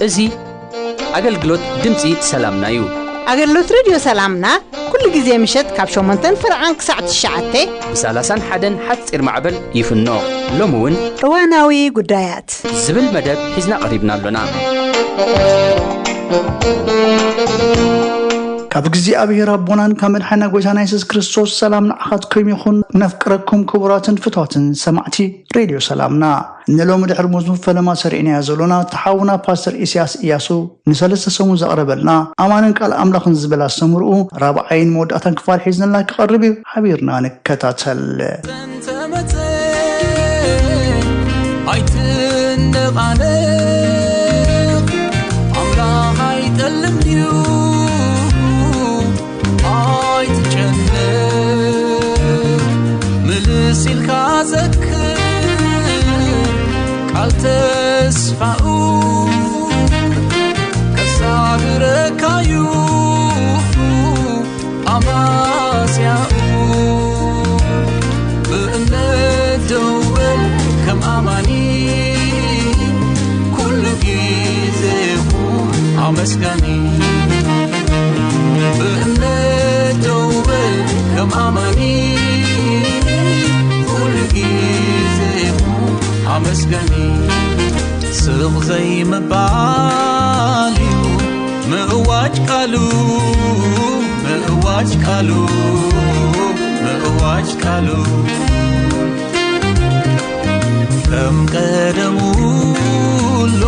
እዚ ኣገልግሎት ድምፂ ሰላምና እዩ። ኣገልግሎት ሬድዮ ሰላምና ኩሉ ግዜ ምሸት ካብ ሸሞንተን ፍርዓን ክሳዕ ትሽዓተ ብ ሰላሳን ሓደን ሓፂር ማዕበል ይፍኖ። ሎሚ እውን እዋናዊ ጉዳያት ዝብል መደብ ሒዝና ቀሪብና ኣሎና። ካብ እግዚኣብሔር ኣቦናን ካብ መድሓና ጎይታና የሱስ ክርስቶስ ሰላም ንዓኻትኩም ይኹን። ነፍቅረኩም ክቡራትን ፍትዋትን ሰማዕቲ ሬድዮ ሰላምና። ንሎሚ ድሕሪ መዝሙር ፈለማ ሰሪዕናዮ ዘሎና፣ እቲ ሓውና ፓስተር ኢሳያስ ኢያሱ ንሰለስተ ሰሙን ዘቕረበልና ኣማንን ቃል ኣምላኽን ዝብል ኣስተምህሮኡ ራብዓይን መወዳእታን ክፋል ሒዝንልና ክቐርብ እዩ። ሓቢርና ንከታተል። ተመጸ ኣይትነቓነቕ፣ ኣምላኽ ኣይጠልም ድዩ? ኣይትጨነቕ፣ ምልስ ኢልካ ዘክር ቃል ተስፋኡ፣ ከሳግረካዩ ኣማስያኡ። ብእምነት ደው በል ከም ኣማኒ፣ ኩሉ ግዜ ኩን ኣመስጋኒ። ብእምነት ደው በል ከም ኣማኒ፣ ኩሉ ግዜ ኩን ኣመስጋኒ። ስቕ ዘይምባል እዩ ምእዋጅ ቃሉ፣ ምእዋጅ ቃሉ፣ ምእዋጅ ቃሉ። ከም ቀደሙ ኣሎ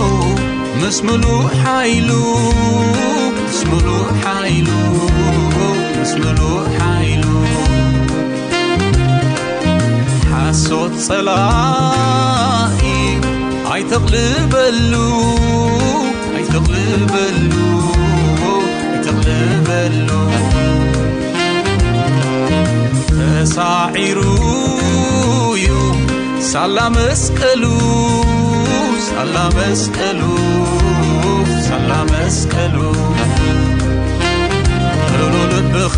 ምስ ምሉእ ሓይሉ፣ ምስ ምሉእ ሓይሉ፣ ምስ ምሉእ ሓይሉ። ሓሶት ጸላኢ ኣይተቕልበሉ፣ ኣይተቕልበሉ፣ ኣይተቕልበሉ። ተሳዒሩ እዩ ሳላ መስቀሉ፣ ሳላ መስቀሉ፣ ሳላ መስቀሉ። ምሉ ልብኻ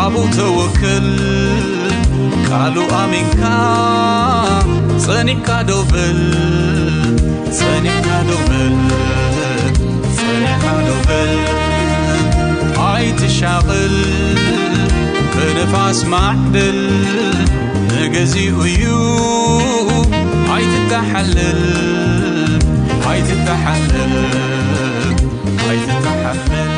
ኣብኡ ተወክል፣ ቃሉ ኣሚንካ ጸኒዕካ ደው በል፣ ጸኒዕካ ደው በል፣ ጸኒዕካ ደው በል። ኣይትሻቕል ብንፋስ ማዕበል፣ ንግዚኡ እዩ ኣይትተሓለል፣ ኣይትተሓለል፣ ኣይትተሓለል።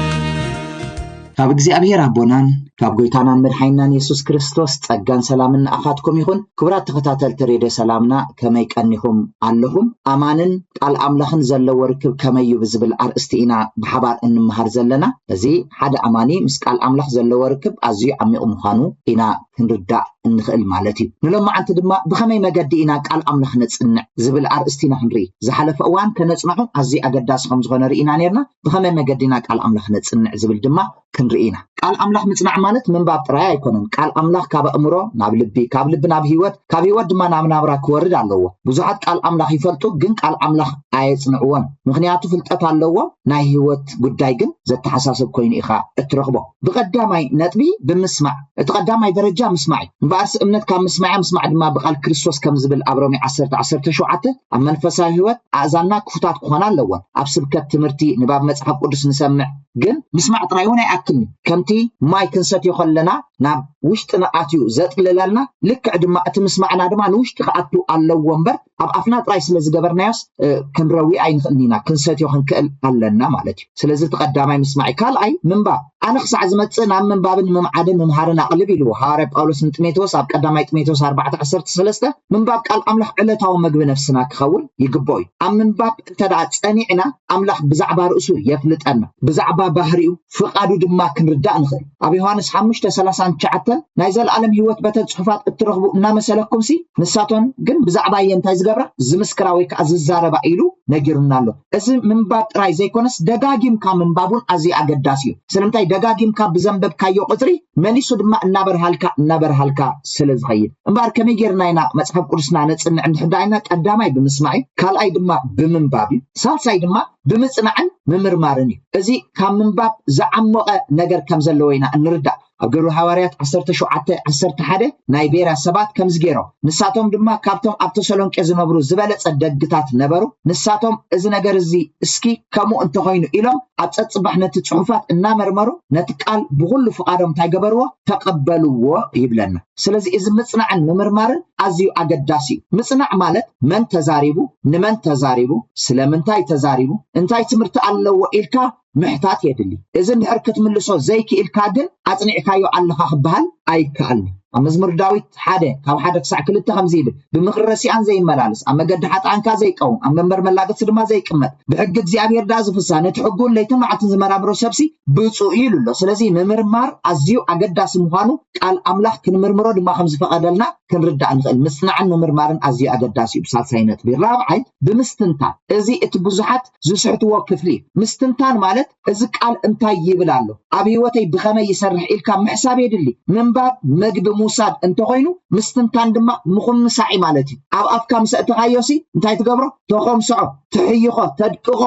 ካብ እግዚኣብሔር ኣቦናን ካብ ጎይታናን መድሓኒናን የሱስ ክርስቶስ ጸጋን ሰላምን ንኣኻትኩም ይኹን። ክቡራት ተኸታተልቲ ሬድዮ ሰላምና፣ ከመይ ቀኒኹም ኣለኹም? ኣማንን ቃል ኣምላኽን ዘለዎ ርክብ ከመይ እዩ ብዝብል ኣርእስቲ ኢና ብሓባር እንመሃር ዘለና። እዚ ሓደ ኣማኒ ምስ ቃል ኣምላኽ ዘለዎ ርክብ ኣዝዩ ዓሚቕ ምዃኑ ኢና ክንርዳእ እንኽእል ማለት እዩ። ንሎማዓንቲ ድማ ብኸመይ መገዲ ኢና ቃል ኣምላኽ ነጽንዕ ዝብል ኣርእስቲ ኢና ክንርኢ። ዝሓለፈ እዋን ከነጽንዖ ኣዝዩ ኣገዳሲ ከም ዝኾነ ርኢና ነርና። ብኸመይ መገዲ ኢና ቃል ኣምላኽ ነጽንዕ ዝብል ድማ ክንርኢ ኢና። ቃል ኣምላኽ ምጽናዕ ማለት ምንባብ ጥራይ ኣይኮነን። ቃል ኣምላኽ ካብ ኣእምሮ ናብ ልቢ፣ ካብ ልቢ ናብ ህይወት፣ ካብ ህይወት ድማ ናብ ናብራ ክወርድ ኣለዎ። ብዙሓት ቃል ኣምላኽ ይፈልጡ፣ ግን ቃል ኣምላኽ ኣየጽንዕዎን። ምኽንያቱ ፍልጠት ኣለዎም፣ ናይ ህይወት ጉዳይ ግን ዘተሓሳስብ ኮይኑ ኢኻ እትረኽቦ። ብቐዳማይ ነጥቢ ብምስማዕ፣ እቲ ቀዳማይ ደረጃ ምስማዕ እዩ። እምበኣርሲ እምነት ካብ ምስማዕ እያ፣ ምስማዕ ድማ ብቃል ክርስቶስ ከም ዝብል ኣብ ሮሜ ዓሰርተ ዓሰርተ ሸውዓተ፣ ኣብ መንፈሳዊ ህይወት ኣእዛንና ክፉታት ክኾና ኣለወን። ኣብ ስብከት ትምህርቲ፣ ንባብ መጽሓፍ ቅዱስ ንሰምዕ፣ ግን ምስማዕ ጥራይ እውን ኣይኣክልን እዩ። ከምቲ ማይ ክንሰትዮ ከለና ናብ ውሽጥና ኣትዩ ዘጥልለልና፣ ልክዕ ድማ እቲ ምስማዕና ድማ ንውሽጢ ክኣቱ ኣለዎ እምበር ኣብ ኣፍና ጥራይ ስለ ዝገበርናዮስ፣ እ፣ ክንረዊ ኣይንኽእልን ኢና፣ ክንሰትዮ ክንክእል ኣለና ማለት እዩ። ስለዚ እቲ ቀዳማይ ምስማዕ እዩ። ካልኣይ ምንባብ። ኣነ ክሳዕ ዝመጽእ ናብ ምንባብን ምምዓድን ምምሃርን ኣቕልብ ኢልዎ ሃዋርያ ጳውሎስ ንጢሞቴዎስ ኣብ ቀዳማይ ጢሞቴዎስ ኣርባዕተ ዓሰርተ ሰለስተ። ምንባብ ቃል ኣምላኽ ዕለታዊ መግቢ ነፍስና ክኸውን ይግብኦ እዩ። ኣብ ምንባብ እንተ ደኣ ጸኒዕና፣ ኣምላኽ ብዛዕባ ርእሱ የፍልጠና፣ ብዛዕባ ባህሪኡ፣ ፍቓዱ ድማ ክንርዳእ ንኽእል። ኣብ ዮሃንስ ሓሙሽተ ሰላሳን ትሽዓተን፣ ናይ ዘለኣለም ህይወት በተን ጽሑፋት እትረኽቡ እናመሰለኩምሲ፣ ንሳቶን ግን ብዛዕባየ እንታይ ዝገብራ? ዝምስክራ ወይ ከኣ ዝዛረባ ኢሉ ነጊሩና ኣሎ። እዚ ምንባብ ጥራይ ዘይኮነስ ደጋጊምካ ምንባብ እውን ኣዝዩ ኣገዳሲ እዩ። ስለምንታይ? ደጋጊምካ ብዘንበብካዮ ቁፅሪ መሊሱ ድማ እናበርሃልካ እናበርሃልካ ስለ ዝኸይድ። እምበኣር ከመይ ጌርና ኢና መፅሓፍ ቅዱስና ነፅንዕ እንድሕር ደኣ ኢልና? ቀዳማይ ብምስማዕ እዩ፣ ካልኣይ ድማ ብምንባብ እዩ፣ ሳልሳይ ድማ ብምፅናዕን ምምርማርን እዩ። እዚ ካብ ምንባብ ዝዓሞቐ ነገር ከም ዘለዎ ኢና እንርዳእ። ኣብ ግብሪ ሃዋርያት ዓሰርተ ሸውዓተ ዓሰርተ ሓደ ናይ ቤርያ ሰባት ከምዚ ገይሮም፣ ንሳቶም ድማ ካብቶም ኣብ ተሰሎንቄ ዝነብሩ ዝበለጸ ደግታት ነበሩ። ንሳቶም እዚ ነገር እዚ እስኪ ከምኡ እንተኾይኑ ኢሎም ኣብ ጸጽባሕ ነቲ ጽሑፋት እናመርመሩ ነቲ ቃል ብኹሉ ፍቓዶም እንታይ ገበርዎ? ተቐበልዎ ይብለና። ስለዚ እዚ ምጽናዕን ምምርማርን ኣዝዩ ኣገዳሲ እዩ። ምጽናዕ ማለት መን ተዛሪቡ፣ ንመን ተዛሪቡ፣ ስለምንታይ ተዛሪቡ፣ እንታይ ትምህርቲ ኣለዎ ኢልካ ምሕታት የድሊ። እዚ እንድሕር ክትምልሶ ዘይክኢልካ ግን ኣጽኒዕካዮ ኣለኻ ክበሃል ኣይከኣልን። ኣብ መዝሙር ዳዊት ሓደ ካብ ሓደ ክሳዕ ክልተ ከምዚ ይብል፣ ብምኽሪ ረሲኣን ዘይመላለስ፣ ኣብ መገዲ ሓጥኣንካ ዘይቀውም፣ ኣብ መንበር መላገፂ ድማ ዘይቅመጥ፣ ብሕጊ እግዚኣብሔር ደኣ ዝፍሳ፣ ነቲ ሕጉን ለይትን መዓልትን ዝመራምሮ ሰብሲ ብፁዕ እዩ ኢሉ ኣሎ። ስለዚ ምምርማር ኣዝዩ ኣገዳሲ ምዃኑ ቃል ኣምላኽ ክንምርምሮ ድማ ከም ዝፈቐደልና ክንርዳእ ንኽእል። ምጽናዕን ምምርማርን ኣዝዩ ኣገዳሲ እዩ። ብሳልሳይ ነጥቢ ራብዓይ ብምስትንታን፣ እዚ እቲ ብዙሓት ዝስሕትዎ ክፍሊ እዩ። ምስትንታን ማለት እዚ ቃል እንታይ ይብል ኣሎ፣ ኣብ ህይወተይ ብኸመይ ይሰርሕ ኢልካ ምሕሳብ የድሊ። ምንባብ መግቢ ምውሳድ እንተኾይኑ ምስትንታን ድማ ምኹምሳዕ እዩ ማለት እዩ። ኣብ ኣፍካ ምስ ኣእተኻዮሲ እንታይ ትገብሮ? ተኾምስዖ፣ ትሕይኾ፣ ተድቅቖ፣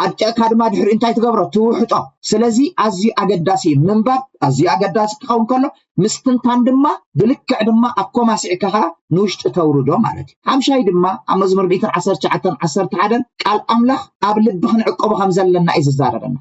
ኣድቂቕካ ድማ ድሕሪኡ እንታይ ትገብሮ? ትውሕጦ። ስለዚ ኣዝዩ ኣገዳሲ እዩ። ምንባብ ኣዝዩ ኣገዳሲ ክኸውን ከሎ ምስትንታን ድማ ብልክዕ ድማ ኣኮማሲዕካ ኸዓ ንውሽጢ ተውርዶ ማለት እዩ። ሓምሻይ ድማ ኣብ መዝሙር ሚእትን ዓሰርተ ትሽዓተን ዓሰርተ ሓደን ቃል ኣምላኽ ኣብ ልቢ ክንዕቀቦ ከም ዘለና እዩ ዝዛረበና።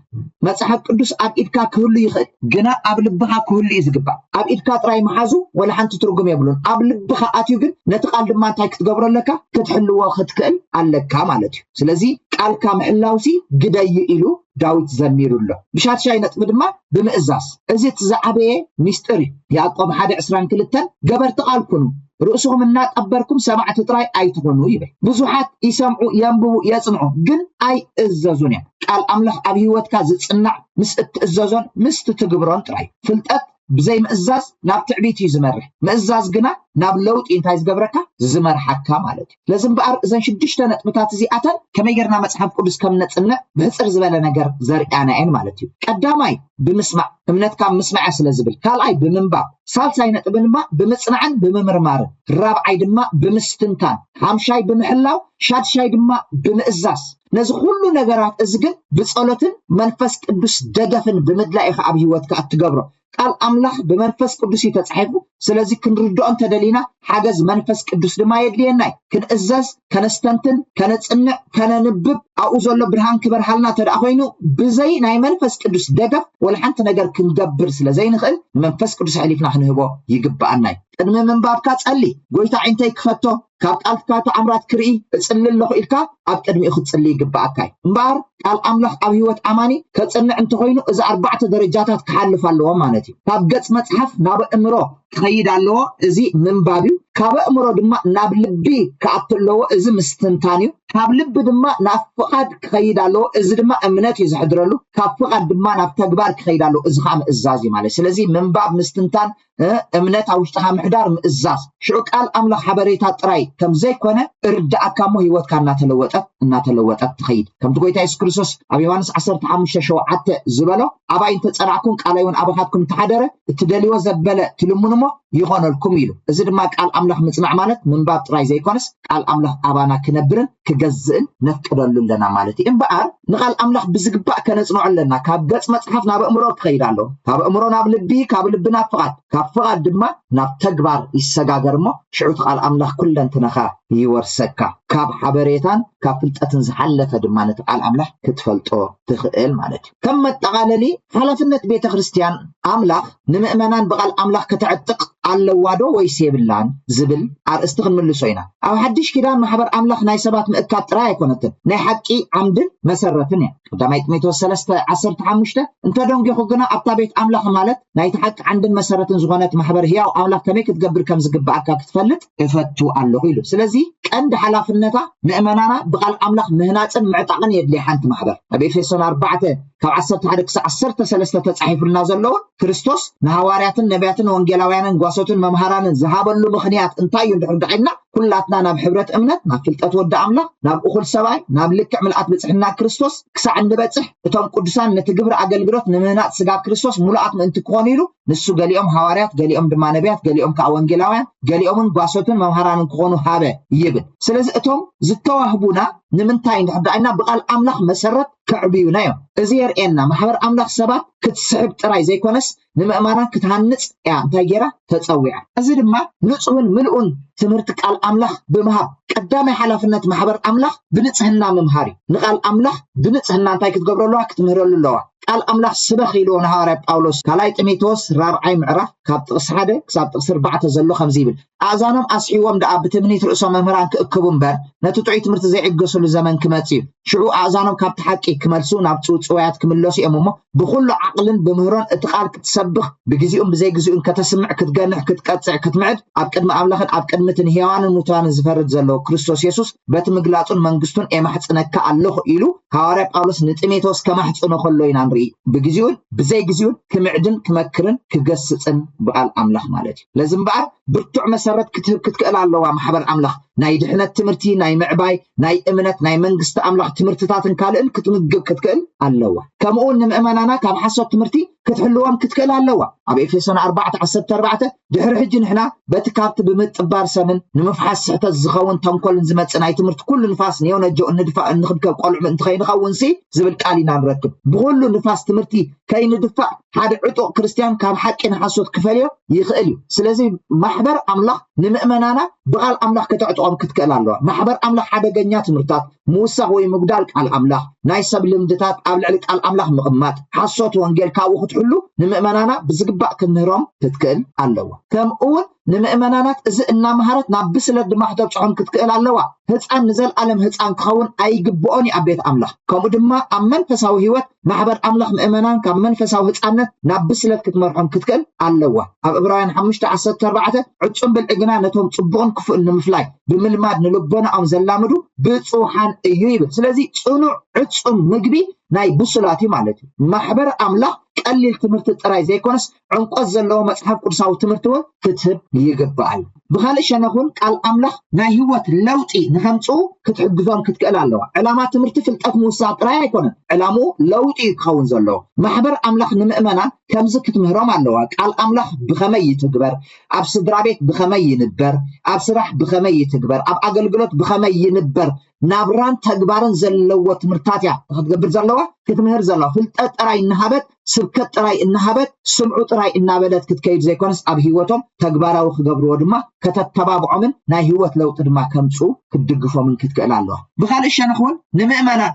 መጽሓፍ ቅዱስ ኣብ ኢድካ ክህሉ ይኽእል፣ ግና ኣብ ልብኻ ክህሉ እዩ ዝግባእ። ኣብ ኢድካ ጥራይ ምሓዙ ወላ ሓንቲ ትርጉም የብሉን። ኣብ ልብኻ ኣትዩ ግን ነቲ ቃል ድማ እንታይ ክትገብሮ ኣለካ? ክትሕልዎ ክትክእል ኣለካ ማለት እዩ። ስለዚ ቃልካ ምሕላውሲ ግደዩ ኢሉ ዳዊት ዘሚሩ ኣሎ። ብሻድሻይ ነጥቢ ድማ ብምእዛዝ፣ እዚ እቲ ዝዓበየ ሚስጥር እዩ። ያዕቆብ ሓደ ዕስራን ክልተን ገበርቲ ቃል ኩኑ፣ ርእስኹም እናቀበርኩም ሰማዕቲ ጥራይ ኣይትኹኑ ይብል። ብዙሓት ይሰምዑ፣ የንብቡ፣ የጽንዑ፣ ግን ኣይእዘዙን እዮም። ቃል ኣምላኽ ኣብ ህይወትካ ዝጽናዕ ምስ እትእዘዞን ምስ ትትግብሮን ጥራይ። ፍልጠት ብዘይ ምእዛዝ ናብ ትዕቢት እዩ ዝመርሕ። ምእዛዝ ግና ናብ ለውጢ እንታይ ዝገብረካ? ዝመርሓካ ማለት እዩ። ስለዚ እምበኣር እዘን ሽዱሽተ ነጥብታት እዚኣተን ከመይ ጌርና መጽሓፍ ቅዱስ ከም ነጽንዕ ብሕጽር ዝበለ ነገር ዘርእያና እየን ማለት እዩ። ቀዳማይ ብምስማዕ፣ እምነት ካብ ምስማዕ እያ ስለ ዝብል። ካልኣይ ብምንባብ፣ ሳልሳይ ነጥቢ ድማ ብምጽናዕን ብምምርማርን፣ ራብዓይ ድማ ብምስትንታን፣ ሓምሻይ ብምሕላው፣ ሻድሻይ ድማ ብምእዛዝ። ነዚ ኩሉ ነገራት እዚ ግን ብጸሎትን መንፈስ ቅዱስ ደገፍን ብምድላይ ኢኻ ኣብ ህይወትካ እትገብሮ። ቃል ኣምላኽ ብመንፈስ ቅዱስ እዩ ተጻሒፉ። ስለዚ ክንርድኦ እንተደሊና ሓገዝ መንፈስ ቅዱስ ድማ የድልየና እዩ። ክንእዘዝ፣ ከነስተንትን፣ ከነጽንዕ፣ ከነንብብ፣ ኣብኡ ዘሎ ብርሃን ክበርሃልና እንተ ደኣ ኮይኑ ብዘይ ናይ መንፈስ ቅዱስ ደገፍ ወላ ሓንቲ ነገር ክንገብር ስለ ዘይንኽእል ንመንፈስ ቅዱስ ኣሕሊፍና ክንህቦ ይግብኣና እዩ። ቅድሚ ምንባብካ ጸሊ። ጎይታ ዓይነተይ ክፈቶ፣ ካብ ቃልካ ተኣምራት ክርኢ እጽሊ ኣለኹ ኢልካ ኣብ ቅድሚኡ ክትጽሊ ይግብኣካ እዩ። እምበኣር ቃል ኣምላኽ ኣብ ህይወት ኣማኒ ከጽንዕ እንተኾይኑ እዚ ኣርባዕተ ደረጃታት ክሓልፍ ኣለዎ ማለት እዩ። ካብ ገጽ መጽሓፍ ናብ ኣእምሮ ክኸይድ ኣለዎ፣ እዚ ምንባብ እዩ። ካብ ኣእምሮ ድማ ናብ ልቢ ክኣቱ ኣለዎ፣ እዚ ምስትንታን እዩ። ካብ ልቢ ድማ ናብ ፍቓድ ክኸይድ ኣለዎ፣ እዚ ድማ እምነት እዩ ዘሕድረሉ። ካብ ፍቓድ ድማ ናብ ተግባር ክኸይድ ኣለዎ፣ እዚ ከዓ ምእዛዝ እዩ ማለት። ስለዚ ምንባብ፣ ምስትንታን፣ እ፣ እምነት ኣብ ውሽጥኻ ምሕዳር፣ ምእዛዝ። ሽዑ ቃል ኣምላኽ ሓበሬታ ጥራይ ከም ዘይኮነ እርድኣካ እሞ ህይወትካ እናተለወጠት እናተለወጠት ትኸይድ። ከምቲ ጎይታ የሱስ ክርስቶስ ኣብ ዮሃንስ ዓሰርተ ሓሙሽተ ሸውዓተ ዝበሎ፣ ኣባይ እንተጸናዕኩም ቃለይ እውን ኣባኻትኩም እንተሓደረ እትደልይዎ ዘበለ ትልምኑ እሞ ይኾነልኩም ኢሉ። እዚ ድማ ቃል ኣምላኽ ምጽናዕ ማለት ምንባብ ጥራይ ዘይኮነስ ቃል ኣምላኽ ኣባና ክነብርን ክገዝእን ነፍቅደሉ ኣለና ማለት እዩ። እምበኣር ንቃል ኣምላኽ ብዝግባእ ከነጽንዖ ኣለና። ካብ ገጽ መጽሓፍ ናብ ኣእምሮ ክኸይድ ኣለዎ፣ ካብ ኣእምሮ ናብ ልቢ፣ ካብ ልቢ ናብ ፍቓድ፣ ካብ ፍቓድ ድማ ናብ ተግባር ይሰጋገር እሞ ሽዑ እቲ ቃል ኣምላኽ ኩለንትናኻ ይወርሰካ። ካብ ሓበሬታን ካብ ፍልጠትን ዝሓለፈ ድማ ነቲ ቃል ኣምላኽ ክትፈልጦ ትኽእል ማለት እዩ። ከም መጠቓለሊ ሓላፍነት ቤተ ክርስቲያን ኣምላኽ ንምእመናን ብቃል ኣምላኽ ከተዕጥቕ ኣለዋ ዶ ወይስ የብላን ዝብል ኣርእስቲ ክንምልሶ ኢና። ኣብ ሓድሽ ኪዳን ማሕበር ኣምላኽ ናይ ሰባት ምእካብ ጥራይ ኣይኮነትን፣ ናይ ሓቂ ዓምድን መሰረትን እያ። ቀዳማይ ጢሞቴዎስ ሰለስተ ዓሰርተ ሓሙሽተ፣ እንተ ደንጊኹ ግና ኣብታ ቤት ኣምላኽ ማለት ናይቲ ሓቂ ዓንድን መሰረትን ዝኾነት ማሕበር ህያው ኣምላኽ ከመይ ክትገብር ከም ዝግብኣካ ክትፈልጥ እፈቱ ኣለኹ ኢሉ። ስለዚ ቀንዲ ሓላፍነታ ምእመናና ብቃል ኣምላኽ ምህናጽን ምዕጣቕን የድልያ ሓንቲ ማሕበር። ኣብ ኤፌሶን ኣርባዕተ ካብ ዓሰርተ ሓደ ክሳብ ዓሰርተ ሰለስተ ተጻሒፉልና ዘለውን ክርስቶስ ንሃዋርያትን ነቢያትን ወንጌላውያንን ጓሶትን መምሃራንን ዝሃበሉ ምኽንያት እንታይ እዩ እንድሕር ደቒልና፣ ኩላትና ናብ ሕብረት እምነት፣ ናብ ፍልጠት ወዲ ኣምላኽ፣ ናብ እኹል ሰብኣይ፣ ናብ ልክዕ ምልኣት ብጽሕና ክርስቶስ ክሳዕ እንበጽሕ፣ እቶም ቅዱሳን ነቲ ግብሪ ኣገልግሎት ንምህናጽ ስጋ ክርስቶስ ሙሉኣት ምእንቲ ክኾኑ ኢሉ፣ ንሱ ገሊኦም ሃዋርያት፣ ገሊኦም ድማ ነቢያት፣ ገሊኦም ከዓ ወንጌላውያን፣ ገሊኦምን ጓሶትን መምሃራንን ክኾኑ ሃበ ይብል። ስለዚ እቶም ዝተዋህቡና ንምንታይ እንድሕር ደኣ ኢልና ብቃል ኣምላኽ መሰረት ከዕብዩና እዮም። እዚ የርእየና ማሕበር ኣምላኽ ሰባት ክትስሕብ ጥራይ ዘይኮነስ ንምእማናን ክትሃንጽ እያ እንታይ ገይራ ተጸዊዓ። እዚ ድማ ንጹህን ምልኡን ትምህርቲ ቃል ኣምላኽ ብምሃብ ቀዳማይ ሓላፍነት ማሕበር ኣምላኽ ብንጽህና ምምሃር እዩ። ንቃል ኣምላኽ ብንጽህና እንታይ ክትገብሮ ኣለዋ? ክትምህረሉ ኣለዋ። ቃል ኣምላኽ ስበኽ ኢልዎ ንሃዋርያ ጳውሎስ ካልኣይ ጢሞቴዎስ ራብዓይ ምዕራፍ ካብ ጥቕሲ ሓደ ክሳብ ጥቕሲ ኣርባዕተ ዘሎ ከምዚ ይብል፣ ኣእዛኖም ኣስሒዎም ደኣ ብትምኒት ርእሶም መምህራን ክእክቡ እምበር ነቲ ጥዑይ ትምህርቲ ዘይዕገሱሉ ዘመን ክመጽእ እዩ። ሽዑ ኣእዛኖም ካብቲ ሓቂ ክመልሱ ናብ ጽውጽዋያት ክምለሱ እዮም እሞ ብኹሉ ዓቕልን ብምህሮን እቲ ቃል ክትሰብኽ ብግዚኡን ብዘይግዚኡን ከተስምዕ ክትገንሕ ክትቀጽዕ ክትምዕድ ኣብ ቅድሚ ኣምላኽን ኣብ ቅድሚ እቲ ንህያዋንን ሙታንን ዝፈርድ ዘሎ ክርስቶስ የሱስ በቲ ምግላጹን መንግስቱን ኤማሕጽነካ ኣለኹ ኢሉ ሃዋርያ ጳውሎስ ንጢሞቴዎስ ከማሕጽኖ ከሎ ኢና ንርኢ። ብግዚኡን ብዘይግዚኡን ክምዕድን ክመክርን ክገስጽን ብቓል ኣምላኽ ማለት እዩ። ለዚ እምበኣር ብርቱዕ መሰረት ክትህብ ክትክእል ኣለዋ። ማሕበር ኣምላኽ ናይ ድሕነት ትምህርቲ፣ ናይ ምዕባይ፣ ናይ እምነት፣ ናይ መንግስቲ ኣምላኽ ትምህርትታትን ካልእን ክትምግብ ክትክእል ኣለዋ። ከምኡ እውን ንምእመናና ካብ ሓሶት ትምህርቲ ክትሕልዎም ክትክእል ኣለዋ። ኣብ ኤፌሶን ኣርባዕተ ዓሰርተ ኣርባዕተ ድሕሪ ሕጂ ንሕና በቲ ካብቲ ብምጥባር ሰምን ንምፍሓስ ስሕተት ዝኸውን ተንኮልን ዝመጽእ ናይ ትምህርቲ ኩሉ ንፋስ ንየውነጆ እንድፋእ እንኽብከብ ቆልዑ ምእንቲ ከይንኸውን ሲ ዝብል ቃል ኢና ንረክብ። ብኹሉ ንፋስ ትምህርቲ ከይንድፋእ ሓደ ዕጡቕ ክርስትያን ካብ ሓቂ ንሓሶት ክፈልዮ ይኽእል እዩ። ስለዚ ማሕበር ኣምላኽ ንምእመናና ብቓል ኣምላኽ ከተዕጥቖም ክትክእል ኣለዋ። ማሕበር ኣምላኽ ሓደገኛ ትምህርታት፣ ምውሳኽ ወይ ምጉዳል ቃል ኣምላኽ፣ ናይ ሰብ ልምድታት፣ ኣብ ልዕሊ ቃል ኣምላኽ ምቕማጥ፣ ሓሶት ወንጌል ካብኡ ክትሕሉ ንምእመናና ብዝግባእ ክምህሮም ክትክእል ኣለዋ። ከምኡ እውን ንምእመናናት እዚ እናምሃረት ናብ ብስለት ድማ ክተብጽሖም ክትክእል ኣለዋ። ህፃን ንዘለኣለም ህፃን ክኸውን ኣይግብኦን እዩ ኣብ ቤት ኣምላኽ። ከምኡ ድማ ኣብ መንፈሳዊ ህይወት ማሕበር ኣምላኽ ምእመናን ካብ መንፈሳዊ ህፃነት ናብ ብስለት ክትመርሖም ክትክእል ኣለዋ። ኣብ ዕብራውያን ሓሙሽተ ዓሰርተ ኣርባዕተ ዕጹም ብልዒ ግና ነቶም ጽቡቕን ክፉእን ንምፍላይ ብምልማድ ንልቦናኦም ዘላምዱ ብፁሓን እዩ ይብል። ስለዚ ጽኑዕ ዕጹም ምግቢ ናይ ብሱላት እዩ ማለት እዩ። ማሕበር ኣምላኽ ቀሊል ትምህርቲ ጥራይ ዘይኮነስ ዕምቆት ዘለዎ መጽሓፍ ቅዱሳዊ ትምህርቲ እውን ክትህብ ይግባእ እዩ። ብኻልእ ሸነኽ እውን ቃል ኣምላኽ ናይ ህይወት ለውጢ ንኸምጽኡ ክትሕግዞም ክትክእል ኣለዋ። ዕላማ ትምህርቲ ፍልጠት ምውሳኽ ጥራይ ኣይኮነን። ዕላምኡ ለውጢ እዩ ክኸውን ዘለዎ። ማሕበር ኣምላኽ ንምእመናን ከምዚ ክትምህሮም ኣለዋ። ቃል ኣምላኽ ብኸመይ ይትግበር፣ ኣብ ስድራ ቤት ብኸመይ ይንበር፣ ኣብ ስራሕ ብኸመይ ይትግበር፣ ኣብ ኣገልግሎት ብኸመይ ይንበር፣ ናብራን ተግባርን ዘለዎ ትምህርታት እያ ክትገብር ዘለዋ፣ ክትምህር ዘለዋ። ፍልጠት ጥራይ እናሃበት፣ ስብከት ጥራይ እናሃበት፣ ስምዑ ጥራይ እናበለት ክትከይድ ዘይኮነስ ኣብ ህይወቶም ተግባራዊ ክገብርዎ ድማ ከተተባብዖምን ናይ ህይወት ለውጢ ድማ ከምፅኡ ክትድግፎምን ክትክእል ኣለዋ። ብኻልእ ሸነኽ እውን ንምእመናን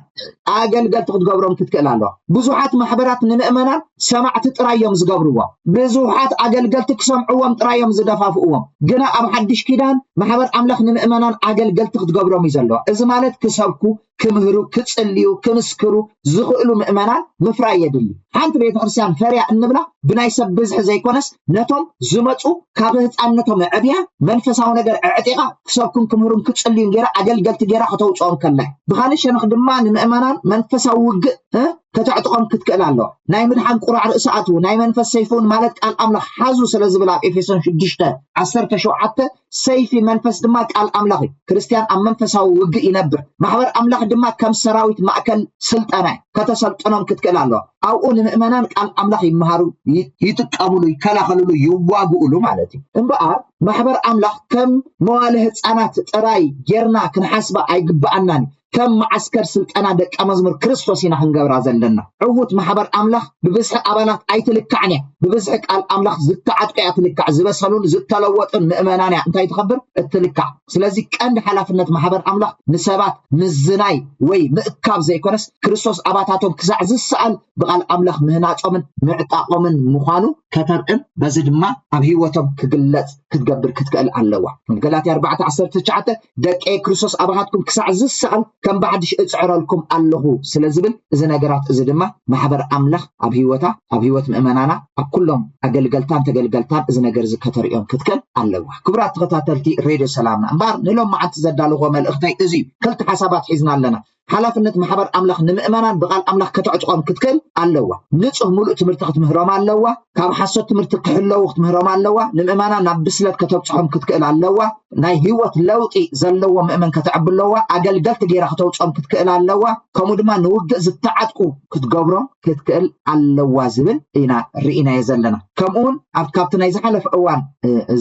ኣገልገልቲ ክትገብሮም ክትክእል ኣለዋ። ብዙሓት ማሕበራት ንምእመናን ሰማዕቲ ጥራይ እዮም ዝገብርዎም። ብዙሓት ኣገልገልቲ ክሰምዕዎም ጥራይ እዮም ዝደፋፍእዎም። ግና ኣብ ሓድሽ ኪዳን ማሕበር ኣምላኽ ንምእመናን ኣገልገልቲ ክትገብሮም እዩ ዘለዋ። እዚ ማለት ክሰብኩ፣ ክምህሩ፣ ክጽልዩ፣ ክምስክሩ ዝኽእሉ ምእመናን ምፍራይ የድሊ። ሓንቲ ቤተክርስትያን ፈርያ እንብላ ብናይ ሰብ ብዝሒ ዘይኮነስ ነቶም ዝመጹ ካብ ህፃንነቶም ኣዕብያ መንፈሳዊ ነገር ኣዕጢቓ ክሰብኩን ክምህሩን ክጽልዩን ገይራ ኣገልገልቲ ገይራ ከተውፅኦም ከላ እዩ። ብኻልእ ሸነኽ ድማ ንምእመናን መንፈሳዊ ውግእ እ ከተዕጥቖም ክትክእል ኣለዋ። ናይ ምድሓን ቁራዕ ርእሲ ኣትዉ፣ ናይ መንፈስ ሰይፊ እውን ማለት ቃል ኣምላኽ ሓዙ ስለ ዝብል ኣብ ኤፌሶን ሽዱሽተ ዓሰርተ ሸውዓተ ሰይፊ መንፈስ ድማ ቃል ኣምላኽ እዩ። ክርስትያን ኣብ መንፈሳዊ ውግእ ይነብር። ማሕበር ኣምላኽ ድማ ከም ሰራዊት ማእከል ስልጠና እዩ። ከተሰልጥኖም ክትክእል ኣለዋ። ኣብኡ ንምእመናን ቃል ኣምላኽ ይመሃሩ፣ ይ- ይጥቀምሉ፣ ይከላኸልሉ፣ ይዋግኡሉ ማለት እዩ። እምበኣር ማሕበር ኣምላኽ ከም መዋለ ህፃናት ጥራይ ጌርና ክንሓስባ ኣይግብኣናን እዩ። ከም መዓስከር ስልጠና ደቀ መዝሙር ክርስቶስ ኢና ክንገብራ ዘለና። ዕዉት ማሕበር ኣምላኽ ብብዝሒ ኣባላት ኣይትልካዕን እያ። ብብዝሒ ቃል ኣምላኽ ዝተዓጥቀ እያ ትልካዕ። ዝበሰሉን ዝተለወጡን ምእመናን እያ እንታይ ትኸብር እትልካዕ። ስለዚ ቀንዲ ሓላፍነት ማሕበር ኣምላኽ ንሰባት ምዝናይ ወይ ምእካብ ዘይኮነስ ክርስቶስ ኣባታቶም ክሳዕ ዝሰኣል ብቓል ኣምላኽ ምህናጾምን ምዕጣቖምን ምዃኑ ከተርእን በዚ ድማ ኣብ ህይወቶም ክግለጽ ክትገብር ክትክእል ኣለዋ። ገላትያ ኣርባዕተ ዓሰርተ ትሽዓተ ደቂ ክርስቶስ ኣባኻትኩም ክሳዕ ዝሰኣል ከም ብሓድሽ እጽዕረልኩም ኣለኹ ስለ ዝብል እዚ ነገራት እዚ ድማ ማሕበር ኣምላኽ ኣብ ህይወታ ኣብ ህይወት ምእመናና ኣብ ኩሎም ኣገልገልታን ተገልገልታን እዚ ነገር እዚ ከተርእዮም ክትክእል ኣለዋ። ክቡራት ተኸታተልቲ ሬድዮ ሰላምና እምበኣር ንሎም መዓልቲ ዘዳለኹዎ መልእኽተይ እዚ እዩ። ክልተ ሓሳባት ሒዝና ኣለና። ሓላፍነት ማሕበር ኣምላኽ ንምእመናን ብቓል ኣምላኽ ከተዕጥቖም ክትክእል ኣለዋ። ንጹህ ምሉእ ትምህርቲ ክትምህሮም ኣለዋ። ካብ ሓሶት ትምህርቲ ክሕለዉ ክትምህሮም ኣለዋ። ንምእመናን ናብ ብስለት ከተብጽሖም ክትክእል ኣለዋ። ናይ ህይወት ለውጢ ዘለዎ ምእመን ከተዕቢ ኣለዋ። ኣገልገልቲ ገይራ ከተውጽኦም ክትክእል ኣለዋ። ከምኡ ድማ ንውግእ ዝተዓጥቁ ክትገብሮም ክትክእል ኣለዋ ዝብል ኢና ርኢናዮ ዘለና። ከምኡ እውን ኣብ ካብቲ ናይ ዝሓለፈ እዋን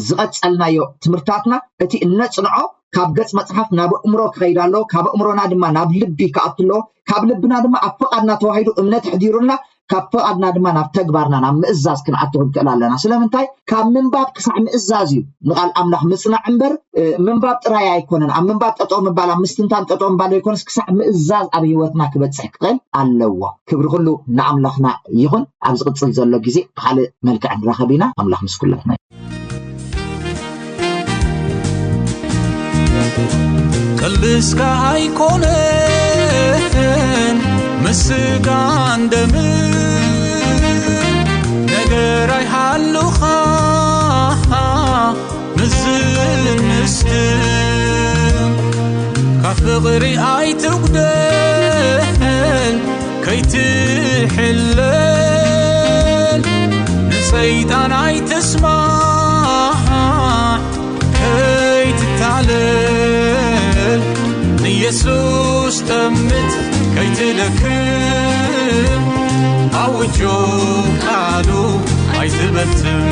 ዝቐጸልናዮ ትምህርትታትና እቲ እነጽንዖ ካብ ገጽ መጽሓፍ ናብ ኣእምሮ ክኸይድ ኣለዎ። ካብ ኣእምሮና ድማ ናብ ልቢ ክኣቱ ኣለዎ። ካብ ልብና ድማ ኣብ ፍቓድና ተዋሂዱ እምነት ኣሕዲሩልና ካብ ፍቓድና ድማ ናብ ተግባርና ናብ ምእዛዝ ክንኣቱ ክንክእል ኣለና። ስለምንታይ? ካብ ምንባብ ክሳዕ ምእዛዝ እዩ ንቓል ኣምላኽ ምጽናዕ እምበር ምንባብ ጥራይ ኣይኮነን። ኣብ ምንባብ ጠጠው ምባል ኣብ ምስትንታን ጠጠው ምባል ዘይኮነስ ክሳዕ ምእዛዝ ኣብ ህይወትና ክበጽሕ ክኽእል ኣለዎ። ክብሪ ኩሉ ንኣምላኽና ይኹን። ኣብ ዝቕጽል ዘሎ ግዜ ብኻልእ መልክዕ ንራኸብ ኢና። ኣምላኽ ምስ ኩላትና። ቅልስካ ኣይኮነን ምስጋን ደም ነገር ኣይሃሉኻ ምስል ምስት ካብ ፍቕሪ ኣይትጉደል ከይትሕለል ንሰይጣን ኣይትስማዕ ከይትታለል ንየሱስ ጠምት ከይትደክም ኣውጆ ቃሉ ኣይትበትም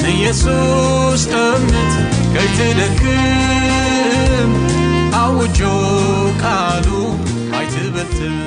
ንየሱስ ጠምት ከይትደክም ኣውጆ ቃሉ ኣይትበትም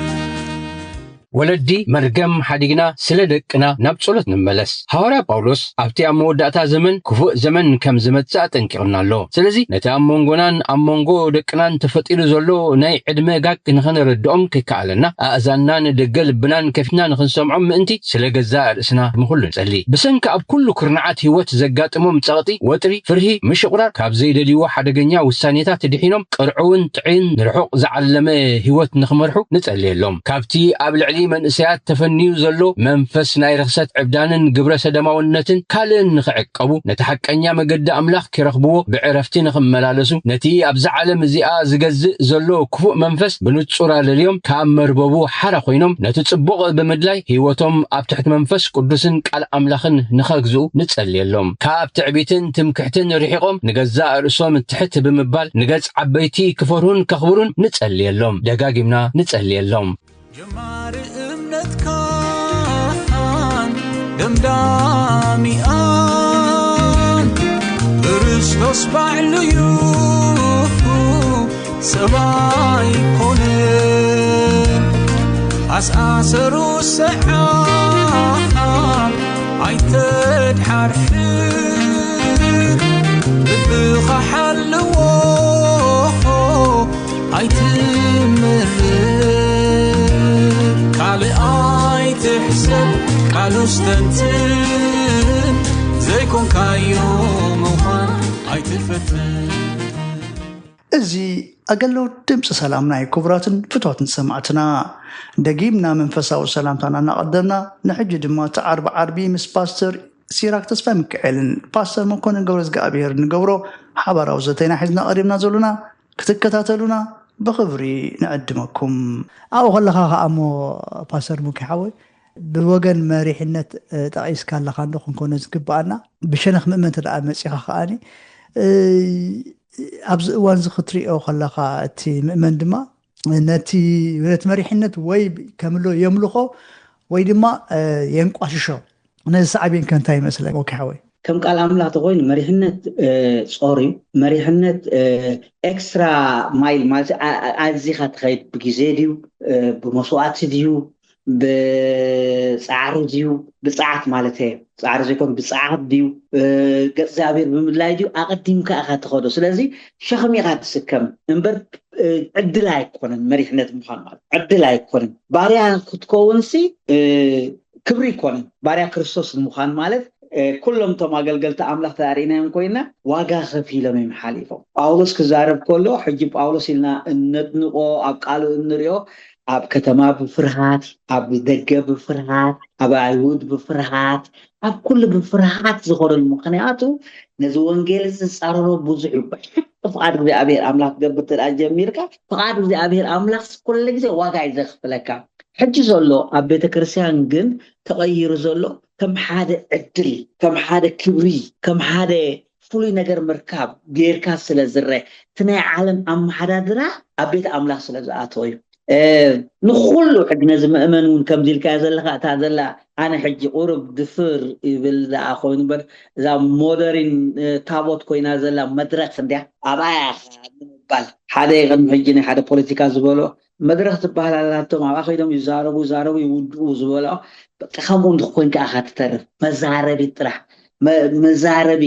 ወለዲ መርገም ሓዲግና ስለ ደቅና ናብ ጸሎት ንመለስ። ሃዋርያ ጳውሎስ ኣብቲ ኣብ መወዳእታ ዘመን ክፉእ ዘመን ከም ዝመጽእ ኣጠንቂቑና ኣሎ። ስለዚ ነቲ ኣብ መንጎናን ኣብ መንጎ ደቅናን ተፈጢሩ ዘሎ ናይ ዕድመ ጋግ ንኸነረድኦም ከይከኣለና ኣእዛንናን ደገ ልብናን ከፊትና ንኽንሰምዖም ምእንቲ ስለ ገዛእ ርእስና ንኹሉ ንጸሊ። ብሰንኪ ኣብ ኩሉ ኩርናዓት ህይወት ዘጋጥሞም ጸቕጢ፣ ወጥሪ፣ ፍርሂ፣ ምሽቑራር፣ ካብ ዘይደልይዎ ሓደገኛ ውሳኔታት ድሒኖም ቅርዕውን ጥዕይን ንርሑቕ ዝዓለመ ህይወት ንኽመርሑ ንጸልየሎም። ካብቲ ኣብ ልዕሊ መንእሰያት ተፈንዩ ዘሎ መንፈስ ናይ ርኽሰት ዕብዳንን ግብረ ሰደማውነትን ካልእን ንኽዕቀቡ፣ ነቲ ሓቀኛ መገዲ ኣምላኽ ኪረኽብዎ ብዕረፍቲ ንኽመላለሱ፣ ነቲ ኣብዛ ዓለም እዚኣ ዝገዝእ ዘሎ ክፉእ መንፈስ ብንጹር ኣለልዮም ካብ መርበቡ ሓራ ኮይኖም ነቲ ጽቡቕ ብምድላይ ህይወቶም ኣብ ትሕቲ መንፈስ ቅዱስን ቃል ኣምላኽን ንኸግዝኡ ንጸልየሎም። ካብ ትዕቢትን ትምክሕትን ርሒቖም ንገዛእ ርእሶም ትሕት ብምባል ንገጽ ዓበይቲ ክፈርሁን ከኽብሩን ንጸልየሎም። ደጋጊምና ንጸልየሎም። ጀማሪ እምነትካን ደምዳሚኣን ክርስቶስ ባዕሉዩ ሰብኣይ ኮነ ኣስኣሰሩ ሰዓብ ኣይተድሓርሕር ልብኻ ሓልዎ ኣይትምርር ካልእ ኣይትሕሰብ ቃሉ ስተንትን ዘይኮንካዮ ምዃን ኣይትፈትን እዚ ኣገለውት ድምፂ ሰላምና እዩ። ክቡራትን ፍትዋትን ሰማዕትና፣ ደጊምና መንፈሳዊ ሰላምታና እናቐደምና፣ ንሕጂ ድማ እቲ ዓርቢ ዓርቢ ምስ ፓስተር ሲራክ ተስፋ ሚካኤልን ፓስተር መኮንን ገብረ እግዚኣብሔር ንገብሮ ሓባራዊ ዘተይና ሒዝና ቀሪብና ዘሎና ክትከታተሉና ብኽብሪ ንዕድመኩም። ኣብኡ ከለኻ ከኣ እሞ ፓስተር ሙኪ ሓወይ ብወገን መሪሕነት ጠቒስካ ኣለኻ እንዶ ክንኮነ ዝግብኣና ብሸነኽ ምእመን ተደኣ መጺኻ ከኣኒ ኣብዚ እዋን እዚ ክትሪኦ ከለኻ እቲ ምእመን ድማ ነቲ ነቲ መሪሕነት ወይ ከምሎ የምልኾ ወይ ድማ የንቋሽሾ ነዚ ሳዕቤን ከ እንታይ ይመስለካ ወኪ ሓወይ ከም ቃል ኣምላኽ ተኮይኑ መሪሕነት ጾር እዩ መሪሕነት ኤክስትራ ማይል ማለት ኣዚኻ ትኸይድ ብግዜ ድዩ ብመስዋዕቲ ድዩ ብፃዕሪ ድዩ ብፅዓት ማለት እየ ፃዕሪ ዘይኮኑ ብፅዓት ድዩ ገፅ እግዚኣብሔር ብምድላይ ድዩ ኣቐዲምካ ኢኻ ትኸዶ ስለዚ ሸኽሚ ኢኻ ትስከም እምበር ዕድል ኣይኮነን መሪሕነት ምዃን ማለት ዕድል ኣይኮነን ባርያ ክትከውንሲ ክብሪ ኣይኮነን ባርያ ክርስቶስ ምዃን ማለት ኩሎም እቶም ኣገልገልቲ ኣምላኽ ተኣሪእናዮም ኮይና ዋጋ ከፊሎም እዮም ሓሊፎም ጳውሎስ ክዛረብ ከሎ ሕጂ ጳውሎስ ኢልና እነድንቆ ኣብ ቃሉ እንሪኦ ኣብ ከተማ ብፍርሃት ኣብ ደገ ብፍርሃት ኣብ ኣይሁድ ብፍርሃት ኣብ ኩሉ ብፍርሃት ዝኸደሉ ምክንያቱ ነዚ ወንጌል እዚ ዝፃረሮ ብዙሕ እዩ። ብሓቂ ፍቓድ እግዚኣብሔር ኣምላኽ ክትገብር እንተ ደኣ ጀሚርካ፣ ፍቓድ እግዚኣብሔር ኣምላኽ ኩሉ ግዜ ዋጋ እዩ ዘኽፍለካ። ሕጂ ዘሎ ኣብ ቤተ ክርስቲያን ግን ተቐይሩ ዘሎ ከም ሓደ ዕድል፣ ከም ሓደ ክብሪ፣ ከም ሓደ ፍሉይ ነገር ምርካብ ጌርካ ስለ ዝረአ፣ እቲ ናይ ዓለም ኣመሓዳድራ ኣብ ቤት ኣምላኽ ስለ ዝኣተወ እዩ። ንኩሉ ሕጂ ነዚ ምእመን እውን ከምዚ ኢልካዮ ዘለካ፣ እታ ዘላ ኣነ ሕጂ ቁሩብ ድፍር ይብል ደኣ ኮይኑ እምበር፣ እዛ ሞደሪን ታቦት ኮይና ዘላ መድረክ እንድያ፣ ኣብኣ እያ ንምባል። ሓደ ቅድሚ ሕጂ ናይ ሓደ ፖለቲካ ዝበሎ መድረክ ዝበሃል ኣላቶም፣ ኣብኣ ከይዶም ይዛረቡ ይዛረቡ ይውድኡ ዝበሎ። በቃ ከምኡ እንድኮይንካ ኢኻ ትተርፍ። መዛረቢ ጥራሕ፣ መዛረቢ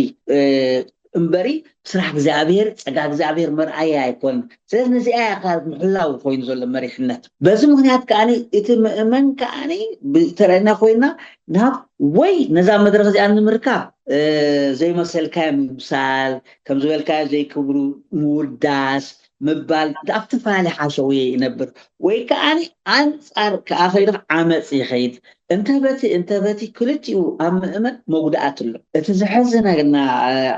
እምበሪ ስራሕ እግዚኣብሔር፣ ፀጋ እግዚኣብሔር መርኣያ ኣይኮን። ስለዚ ነዚኣ እያ ካብ ምሕላው ኮይኑ ዘሎ መሪሕነት። በዚ ምክንያት ከዓኒ እቲ ምእመን ከዓኒ ብተረና ኮይና ናብ ወይ ነዛ መድረክ እዚኣ ንምርካብ ዘይመሰልካዮ ምምሳል፣ ከም ዝበልካዮ ዘይክብሩ ምውዳስ ምባል ኣብ ትፋሊ ሓሸውየ ይነብር። ወይ ከዓኒ ኣንፃር ከኣ ከይዱ ዓመፅ ይኸይድ። እንተ በቲ እንተ በቲ ክልቲኡ ኣብ ምእመን መጉዳኣት ኣሎ። እቲ ዘሐዝነና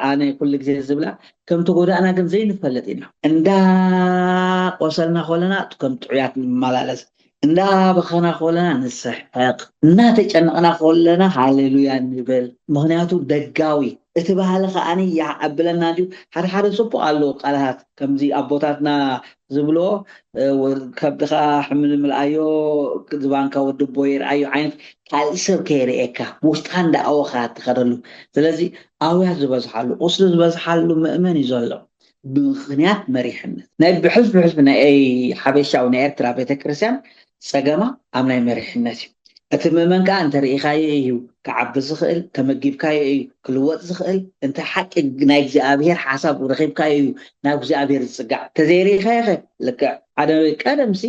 ኣነ ኩሉ ግዜ ዝብላ ከም ተጎዳእና ግን ዘይንፈልጥ ኢና። እንዳ ቆሰልና ከለና ከም ጥዑያት ንመላለስ፣ እንዳ በኸና ከለና ንስሕቅ፣ እናተጨነቕና ከለና ሃሌሉያ ንብል። ምክንያቱ ደጋዊ እቲ ባህሊ ከዓኒ ይዓብለና እንዲዩ። ሓደ ሓደ ጽቡቅ ኣለዎ ቃላት ከምዚ ኣቦታትና ዝብሎ ከብድኻ ሕምልምልኣዮ ዝባንካ ወድቦ ይርኣዮ ዓይነት ካልእ ሰብ ከየርእየካ ውሽጥካ እንዳኣወኻ ትኸደሉ። ስለዚ ኣውያት ዝበዝሓሉ ቁስሊ ዝበዝሓሉ ምእመን እዩ ዘሎ ብምኽንያት መሪሕነት ናይ ብሕልፊ ብሕልፊ ናይ ሓበሻዊ ናይ ኤርትራ ቤተክርስትያን ጸገማ ኣብ ናይ መሪሕነት እዩ። እቲ ምእመን ከዓ እንተርኢኻዮ እዩ ክዓቢ ዝኽእል፣ ተመጊብካዮ እዩ ክልወጥ ዝኽእል። እንተ ሓቂ ናይ እግዚኣብሔር ሓሳብ ረኺብካዮ እዩ ናብ እግዚኣብሔር ዝጽጋዕ። ተዘይርኢኻዮ ኸ ልክዕ ሓደ ቀደምሲ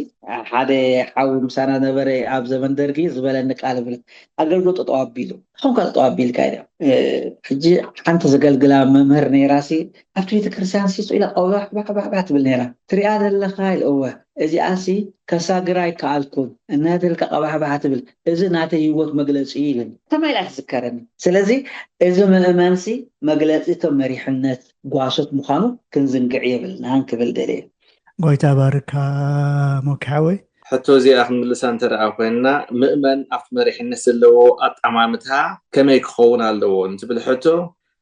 ሓደ ሓዊ ምሳና ነበረ ኣብ ዘመን ደርጊ ዝበለኒ ቃል ብለ ኣገልግሎት ጠጠው ኣቢሉ። ንስኹም ከ ጠጠው ኣቢልካ ኢለ ሕጂ ሓንቲ ዘገልግላ መምህር ነይራሲ ኣብቲ ቤተክርስትያን ሲሶ ኢላ ቀባሕባሕባሕ ትብል ነይራ። ትሪኣ ዘለኻ ኢለ እወ። እዚኣሲ ከሳግራ ኣይከኣልኩን እናተልካ ቀባሕባሕ ትብል፣ እዚ ናተይ ህይወት መግለፂ እዩ ኢለኒ። ተማይላ ትዝከረኒ። ስለዚ እዚ ምእመንሲ መግለፂ እቶም መሪሕነት ጓሶት ምዃኑ ክንዝንግዕ የብልናን ክብል ደልየ። ጎይታ ባርካ ሞኪ ሓወይ። ሕቶ እዚኣ ክንምልሳ እንተ ደኣ ኮይንና፣ ምእመን ኣብቲ መሪሕነት ዘለዎ ኣጠማምታ ከመይ ክኸውን ኣለዎ ንትብል ሕቶ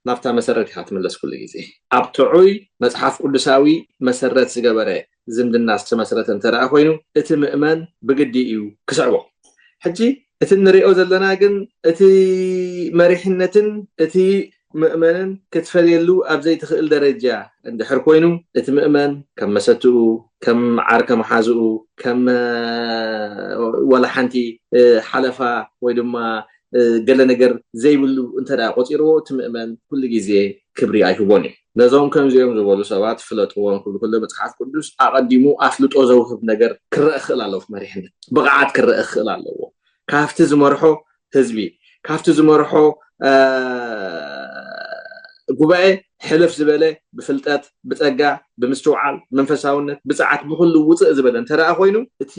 ናብታ መሰረት ኢኻ ትምለስ ኩሉ ግዜ። ኣብ ጥዑይ መጽሓፍ ቅዱሳዊ መሰረት ዝገበረ ዝምድና ዝተመስረተ እንተ ደኣ ኮይኑ፣ እቲ ምእመን ብግዲ እዩ ክስዕቦ። ሕጂ እቲ እንሪኦ ዘለና ግን እቲ መሪሕነትን እቲ ምእመንን ክትፈልየሉ ኣብ ዘይትኽእል ደረጃ እንድሕር ኮይኑ፣ እቲ ምእመን ከም መሰትኡ፣ ከም ዓርከ መሓዝኡ፣ ከም ወላ ሓንቲ ሓለፋ ወይ ድማ ገለ ነገር ዘይብሉ እንተ ደኣ ቆፂርዎ፣ እቲ ምእመን ኩሉ ግዜ ክብሪ ኣይህቦን እዩ። ነዞም ከምዚኦም ዝበሉ ሰባት ፍለጥዎም ክብል ከሎ መፅሓፍ ቅዱስ ኣቐዲሙ ኣፍልጦ ዘውህብ ነገር ክረአ ክኽእል ኣለዎ። መሪሕነት ብቕዓት ክረአ ክኽእል ኣለዎ። ካብቲ ዝመርሖ ህዝቢ፣ ካብቲ ዝመርሖ ጉባኤ ሕልፍ ዝበለ ብፍልጠት፣ ብፀጋ፣ ብምስትውዓል፣ መንፈሳውነት፣ ብፅዓት፣ ብኩሉ ውፅእ ዝበለ እንተ ደኣ ኮይኑ፣ እቲ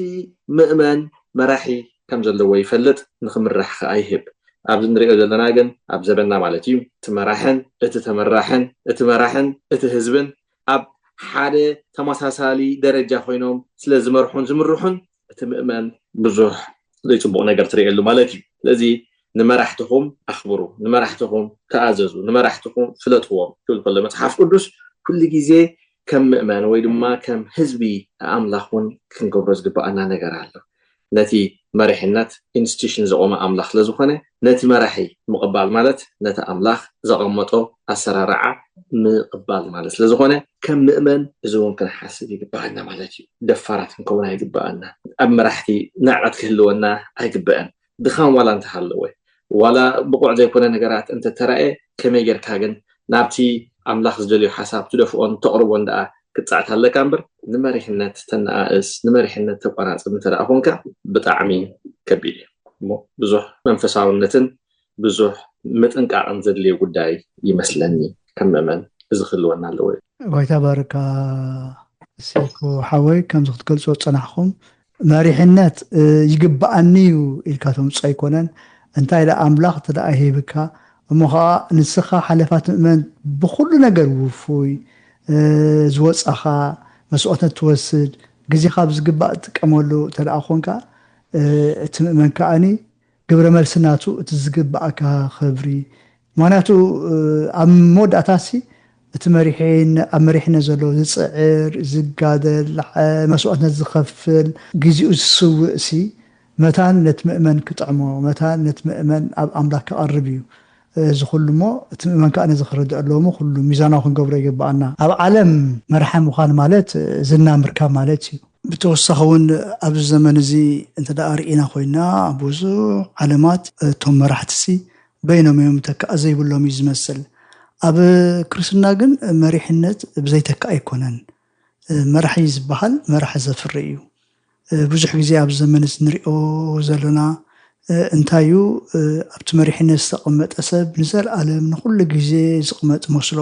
ምእመን መራሒ ከም ዘለዎ ይፈልጥ፣ ንኽምራሕ ኸኣ ይህብ። ኣብዚ ንሪኦ ዘለና ግን ኣብ ዘበንና ማለት እዩ፣ እቲ መራሕን እቲ ተመራሕን፣ እቲ መራሕን እቲ ህዝብን ኣብ ሓደ ተመሳሳሊ ደረጃ ኮይኖም ስለ ዝመርሑን ዝምርሑን፣ እቲ ምእመን ብዙሕ ዘይጽቡቕ ነገር ትርእየሉ ማለት እዩ። ስለዚ ንመራሕትኹም ኣኽብሩ፣ ንመራሕትኹም ተኣዘዙ፣ ንመራሕትኹም ፍለጥዎም ክብል ከሎ መጽሓፍ ቅዱስ ኩሉ ግዜ ከም ምእመን ወይ ድማ ከም ህዝቢ ኣምላኽ እውን ክንገብሮ ዝግብኣና ነገር ኣሎ። ነቲ መሪሕነት ኢንስቲቱሽን ዘቆመ ኣምላኽ ስለ ዝኾነ፣ ነቲ መራሒ ምቕባል ማለት ነቲ ኣምላኽ ዘቐመጦ ኣሰራርዓ ምቕባል ማለት ስለ ዝኾነ፣ ከም ምእመን እዚ እውን ክንሓስብ ይግብኣና ማለት እዩ። ደፋራት ክንከውን ኣይግብኣና። ኣብ መራሕቲ ንዕቐት ክህልወና ኣይግብአን። ድኻም ዋላ እንተሃለወ፣ ዋላ ብቑዕ ዘይኮነ ነገራት እንተተራእየ፣ ከመይ ጌርካ ግን ናብቲ ኣምላኽ ዝደልዮ ሓሳብ ትደፍኦን ተቕርቦን ደኣ ክትጻዕት ኣለካ እምበር፣ ንመሪሕነት ተነኣእስ፣ ንመሪሕነት ተቋራጽብ እንተ ደኣ ኮንካ፣ ብጣዕሚ ከቢድ እዩ። እሞ ብዙሕ መንፈሳውነትን ብዙሕ ምጥንቃቕን ዘድልዮ ጉዳይ ይመስለኒ። ከም ምእመን እዚ ክህልወና ኣለዎ። ጎይታ ባርካ። ሴፉ ሓወይ፣ ከምዚ ክትገልጾ ዝጸናሕኩም፣ መሪሕነት፣ እ፣ ይግብኣኒ እዩ ኢልካ ተምጽኦ ኣይኮነን። እንታይ ደኣ ኣምላኽ እንተ ደኣ ሂብካ፣ እሞ ኸዓ ንስኻ ሓለፋት ምእመን ብኹሉ ነገር ውፉይ ዝወፃኻ መስዋዕትነት ትወስድ፣ ግዜኻ ብዝግባእ ትጥቀመሉ እንተ ደኣ ኾንካ፣ እቲ ምእመን ከዓኒ ግብረ መልሲ ናቱ እቲ ዝግባእካ ክብሪ። ምኽንያቱ ኣብ መወዳእታሲ እቲ መሪሕነ-፣ ኣብ መሪሕነት ዘሎ ዝፅዕር፣ ዝጋደል፣ መስዋዕትነት ዝኸፍል፣ ግዜኡ ዝስውእሲ መታን ነቲ ምእመን ክጥዕሞ፣ መታን ነቲ ምእመን ኣብ ኣምላኽ ከቐርብ እዩ። እዚ ኩሉ እሞ እቲ ምእመን ከኣ ነዚ ክርድእ ኣለዎ እሞ ኩሉ ሚዛናዊ ክንገብሮ ይግብኣና። ኣብ ዓለም መራሒ ምዃን ማለት ዝና ምርካብ ማለት እዩ። ብተወሳኺ እውን ኣብዚ ዘመን እዚ እንተ ደኣ ርኢና ኮይና ብዙሕ ዓለማት እቶም መራሕትሲ በይኖም እዮም ተካእ ዘይብሎም እዩ ዝመስል። ኣብ ክርስትና ግን መሪሕነት ብዘይተካ ኣይኮነን። መራሒ ዝበሃል መራሒ ዘፍሪ እዩ። ብዙሕ ግዜ ኣብ ዘመን እዚ ንሪኦ ዘለና እንታይ እዩ? ኣብቲ መሪሕነት ዝተቐመጠ ሰብ ንዘለኣለም ንኹሉ ግዜ ዝቕመጥ መስሎ።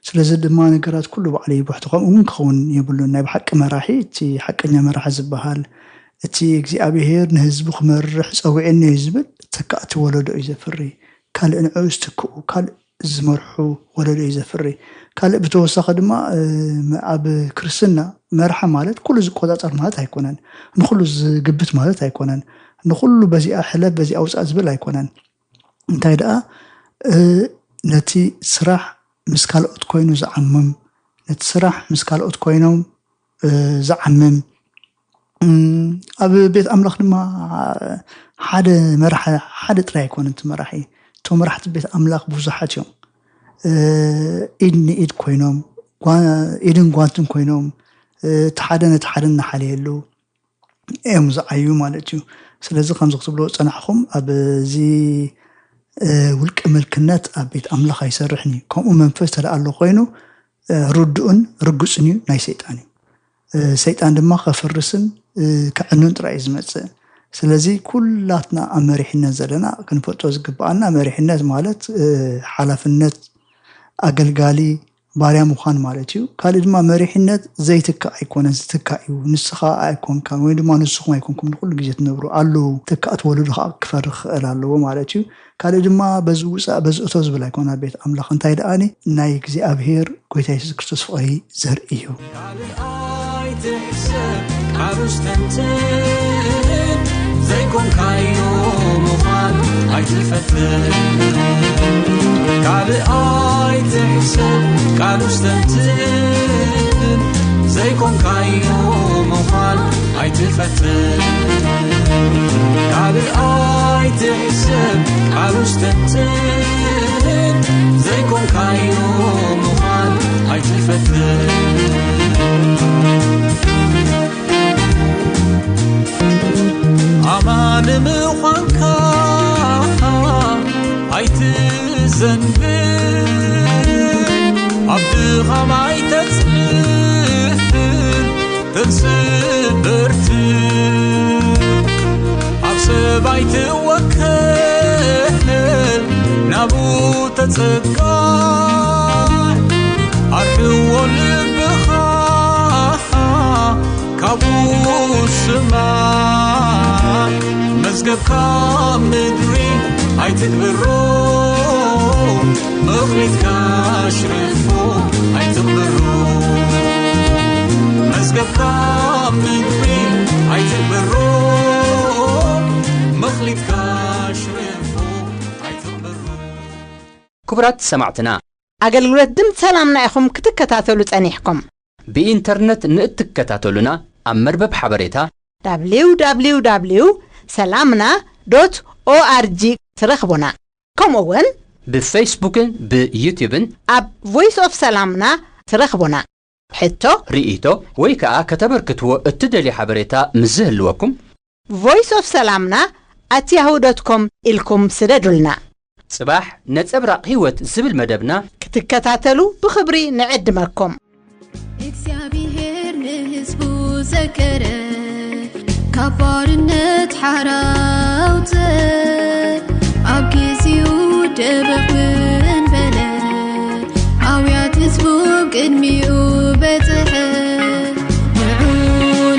ስለዚ ድማ ነገራት ኩሉ ባዕሉ ይብሕቱ። ከምኡ እውን ክኸውን የብሉን። ናይ ብሓቂ መራሒ፣ እቲ ሓቀኛ መራሒ ዝበሃል፣ እቲ እግዚኣብሔር ንህዝቡ ክመርሕ ጸዊዕኒ እዩ ዝብል ተካእቲ ወለዶ እዩ ዘፍሪ። ካልእ ንዕኡ ዝትክኡ፣ ካልእ ዝመርሑ ወለዶ እዩ ዘፍሪ። ካልእ ብተወሳኺ ድማ፣ እ፣ ኣብ ክርስትና መርሓ ማለት ኩሉ ዝቆጻጸር ማለት ኣይኮነን። ንኹሉ ዝግብት ማለት ኣይኮነን። ንኹሉ በዚኣ ሕለፍ፣ በዚኣ ውጻእ ዝብል ኣይኮነን። እንታይ ደኣ፣ እ፣ ነቲ ስራሕ ምስ ካልኦት ኮይኑ ዝዓምም፣ ነቲ ስራሕ ምስ ካልኦት ኮይኖም፣ እ፣ ዝዓምም፣ እም፣ ኣብ ቤት ኣምላኽ ድማ ሓደ መራሒ፣ ሓደ ጥራይ ኣይኮነን እቲ መራሒ። እቶም መራሕቲ ቤት ኣምላኽ ብዙሓት እዮም። እ፣ ኢድ ንኢድ ኮይኖም፣ ጓ-፣ ኢድን ጓንትን ኮይኖም፣ እ፣ እቲ ሓደ ነቲ ሓደ እናሓለየሉ እዮም ዝዓዩ ማለት እዩ። ስለዚ ከምዚ ክትብልዎ ዝጸናሕኩም ኣብዚ፣ እ፣ ውልቀ ምልክነት ኣብ ቤት ኣምላኽ ኣይሰርሕን እዩ። ከምኡ መንፈስ ተደኣ ኣሎ ኮይኑ፣ እ፣ ርዱእን ርጉጽን እዩ፣ ናይ ሰይጣን እዩ። እ፣ ሰይጣን ድማ ከፍርስን፣ እ፣ ከዕኑን ጥራይ እዩ ዝመጽእ። ስለዚ ኩላትና ኣብ መሪሕነት ዘለና ክንፈልጦ ዝግብኣና መሪሕነት ማለት፣ እ፣ ሓላፍነት፣ ኣገልጋሊ፣ ባርያ ምዃን ማለት እዩ። ካልእ ድማ መሪሕነት ዘይትካእ ኣይኮነን፣ ዝትካእ እዩ። ንስኻ ኣይኮንካን ወይ ድማ ንስኹም ኣይኮንኩም ንኹሉ ግዜ ትነብሩ ኣለዉ። ተካእቲ ወለዶ ከዓ ክፈሪ ክኽእል ኣለዎ ማለት እዩ። ካልእ ድማ በዚ ውፃእ በዚ እቶ ዝብል ኣይኮነ ኣብ ቤት ኣምላኽ። እንታይ ደኣኒ ናይ እግዚኣብሔር ጎይታ የሱስ ክርስቶስ ፍቕሪ ዘርኢ እዩ። ካልእ ኣይትሕሰብ፣ ቃሉ ዝተንትን፣ ዘይኮንካዮ ምዃን ኣይትፈትን። ካልእ ኣይትሕሰብ፣ ቃሉ ዝተንትን፣ ዘይኮንካዮ ምዃን ኣይትፈትን። ካልእ ኣይትሕሰብ፣ ቃሉ ዝተንትን፣ ዘይኮንካዮ ምዃን ኣይትፈትን። ኣማን ምዃንካ ኣይትዘንብል፣ ኣብ ድኻም ኣይተጽንፍ፣ ተንስእ በርትዕ። ኣብ ሰብ ኣይትወከል፣ ናብኡ ተጸጋዕ። ኣርሕዎ ልብኻ ካብኡ ስማዕ። መዝገብካ ኣብ ምድሪ ኣይትግበሮ፣ መኽሊትካ ኣሽርፎ ኣይትቕበሮ። መዝገብካ ኣብ ምድሪ ኣይትግበሮ፣ መኽሊትካ ኣሽርፎ ኣይትቕበሮ። ክቡራት ሰማዕትና፣ ኣገልግሎት ድምፂ ሰላምና ኢኹም ክትከታተሉ ጸኒሕኩም። ብኢንተርነት ንእትከታተሉና ኣብ መርበብ ሓበሬታ www ሰላምና ዶት ኦኣርጂ ትረኽቡና። ከምኡ እውን ብፌስቡክን ብዩትዩብን ኣብ ቮይስ ኦፍ ሰላምና ትረኽቡና። ሕቶ፣ ርኢቶ ወይ ከዓ ከተበርክትዎ እትደልዩ ሓበሬታ ምስ ዝህልወኩም ቮይስ ኦፍ ሰላምና ኣት ያሁ ዶት ኮም ኢልኩም ስደዱልና። ጽባሕ ነጸብራቕ ህይወት ዝብል መደብና ክትከታተሉ ብኽብሪ ንዕድመኩም። እግዚኣብሔር ንህዝቡ ዘከረ፣ ካብ ባርነት ሓራ ኣውጽእ፣ ኣብ ጊዜኡ ደበቕ እውን በለ። ኣውያት ህዝቡ ቅድሚኡ በጽሐ። ንዑ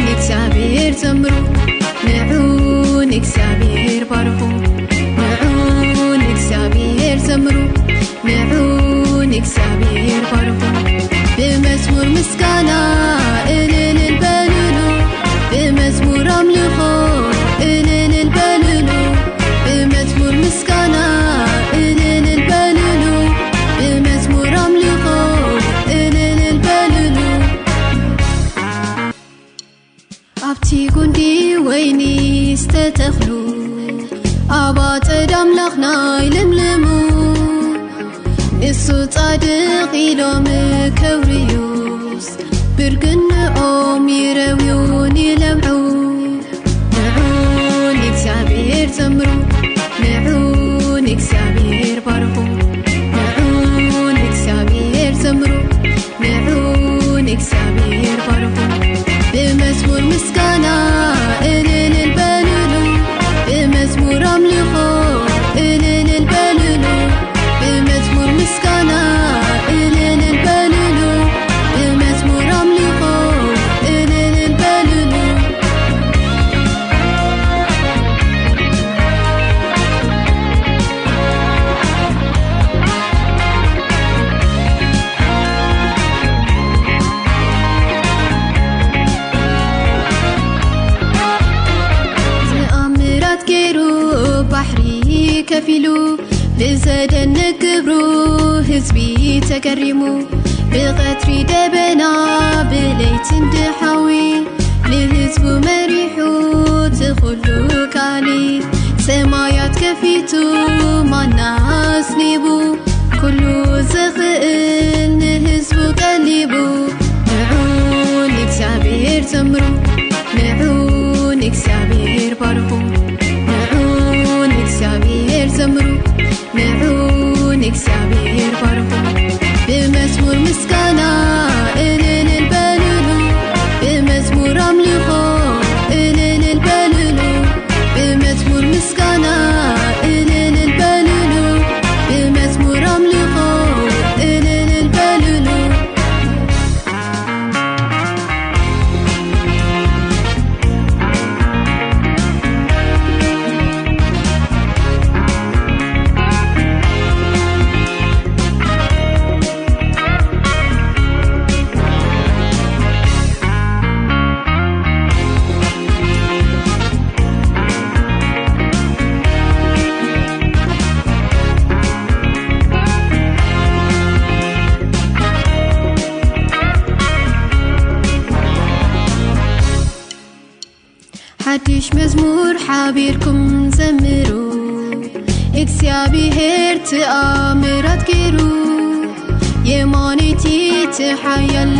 ንእግዚኣብሔር ዘምሩ፣ ንዑ ንእግዚኣብሔር ባርኹ፣ ንዑ ንእግዚኣብሔር ዘምሩ። እቲ ጉንዲ ወይኒ ዝተተኽሉ፣ ኣብ ኣጸድ ኣምላኽና ይልምልሙ። ንሱ ጻድቕ ኢሎም ከውርዩስ፣ ብርግንኦም ይረውዩን ይለምዑ። ንዑ ንእግዚኣብሔር ዘምሩ፣ ንዑ ንእግዚኣብሔር ባርኹ። ንዑ ንእግዚኣብሔር ዘምሩ፣ ንዑ ንእግዚኣብሔር ባርኹ። ብመዝሙር ምስጋና እልል በሉሉ፣ ብመዝሙር ኣምልኾ እልል በሉሉ። ብመዝሙር ምስጋና እልል በሉሉ፣ ብመዝሙር ኣምልኾ እልል በሉሉ። ተኣምራት ገይሩ ባሕሪ ከፊሉ፣ ብዘደንቅ ግብሩ ህዝቢ ተገሪሙ። ብቐትሪ ደበና ብለይቲ እንድሓዊ፣ ንህዝቡ መሪሑ ትኹሉ ካሊ። ሰማያት ከፊቱ ማና ኣስኒቡ፣ ኩሉ ዝኽእል ንህዝቡ ቀሊቡ። ንዑ ንእግዚኣብሔር ዘምሩ፣ ንዑ ንእግዚኣብሔር ባርኹ። ንዑ ንእግዚኣብሔር ዘምሩ፣ ንዑ ንእግዚኣብሔር ባርኹ። ብመዝሙር ምስጋና እልል በሉሉ፣ ብመዝሙር ኣምልኾ እልል በሉሉ። ብመዝሙር ምስጋና እልል በሉሉ፣ ብመዝሙር ኣምልኾ እልል በሉሉ። ሓድሽ መዝሙር ሓቢርኩም ዘምሩ፣ እግዚኣብሄር ተኣምራት ገይሩ፣ የማነይቲ እቲ ሓያል